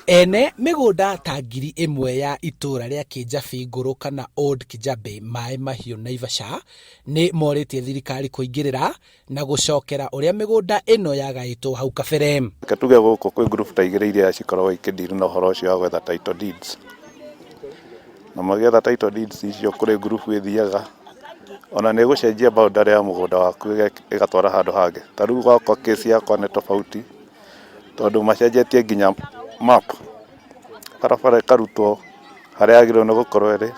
Ene mĩgũnda ta 1000 ya itũra rĩa Kijabi Ngũrũ kana Old Kijabe Maĩ Mahiũ Naivasha nĩ morĩtie thirikari kũingĩrĩra na gũcokera ũrĩa mĩgũnda ĩno yagaĩtwo hau kabere. Reke tuge gũkũ kwĩ group ta igĩrĩ iria cikoragwo ikĩdeal na ũhoro ũcio wa gwetha title deeds. Na magĩetha title deeds icio kũrĩ group ĩthiaga ona nĩ ĩgũcenjia boundary ya mũgũnda waku ĩgatwara handũ hangĩ. Ta rĩu gwakwa case yakwa nĩ tofauti tondũ macenjetie nginya map, barabara ĩkarutwo harĩa yagĩrĩirwo nĩ gũkorwo ĩrĩ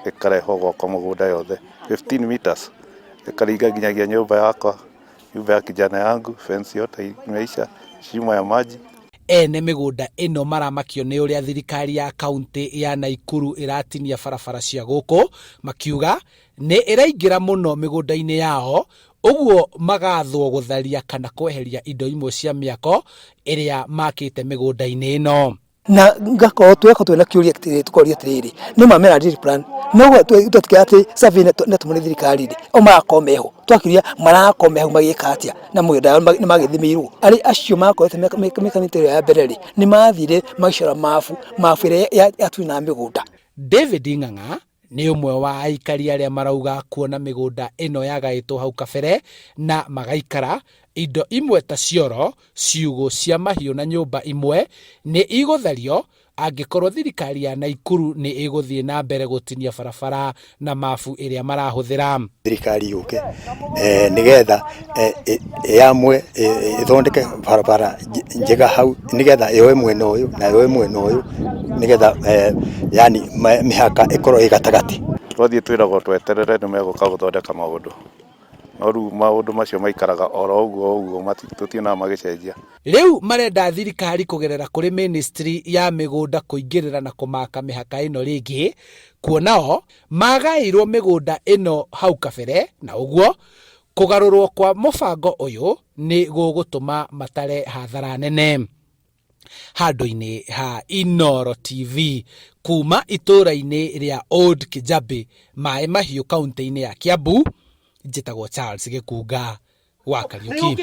ĩkarehwo gwakwa mũgũnda yothe 15 meters ĩkaringa nginyagia nyũmba yakwa, nyumba ya kijana yangu, fence yote imeisha, shimo ya maji. Ene mĩgũnda ĩno maramakio nĩ ũrĩa thirikari ya kaunti ya Naikuru ĩratinia barabara cia gũkũ, makiuga nĩ ĩraingĩra mũno mĩgũnda-inĩ yao, ũguo magathwo gũtharia kana kweheria indo imwe cia mĩako ĩrĩa makĩte mĩgũnda-inĩ ĩno. Na ngakorwo tweko twina kiuria tukoria atiriri, ni ma mena deal plan no twetikia ati survey netũmwo nĩ thirikari rĩ, o marakorwo meho twakiuria marakorwo meho magĩka atia na mũgũnda nĩ magĩthimĩirwo. Arĩ acio makoretwo mĩka ĩyo ya mbere rĩ, nĩ mathire magĩcora mabu mabu ĩrĩa yatuinaga mĩgũnda. David Ng'ang'a nĩ ũmwe wa aikari arĩa marauga kuona mĩgũnda ĩno yagaĩtwo hau kabere na magaikara indo imwe ta cioro, ciugũ cia mahiũ na nyũmba imwe nĩ igũthario angĩkorwo thirikari ya Naikuru nĩ ĩgũthiĩ na mbere gũtinia barabara na mabu ĩrĩa marahũthĩra. Thirikari yũke nĩgetha yamwe ĩthondeke barabara njega hau nĩgetha yoe mwena ũyũ na yoe mwena ũyũ nĩgetha yani mĩhaka ĩkorwo ĩ gatagatĩ. Twathiĩ twĩragwo tweterere nĩ megũka gũthondeka maũndũ, no rĩu maũndũ macio maikaraga oro ũguo ũguo, tũtionaga magĩcenjia. Rĩu marenda thirikari kũgerera kũrĩ ministry ya mĩgũnda kũingĩrĩra na kũmaka mĩhaka ĩno rĩngĩ, kuona o magaĩirwo mĩgũnda ĩno hau kabere, na ũguo kũgarũrwo kwa mũbango ũyũ nĩ gũgũtũma matare hathara nene. Handũ-inĩ ha Inooro TV kuma itũra-inĩ rĩa Old Kijabe Maĩ Mahiũ kaunti-inĩ ya Kiambu, njĩtagwo Charles Gĩkunga wa Kariuki.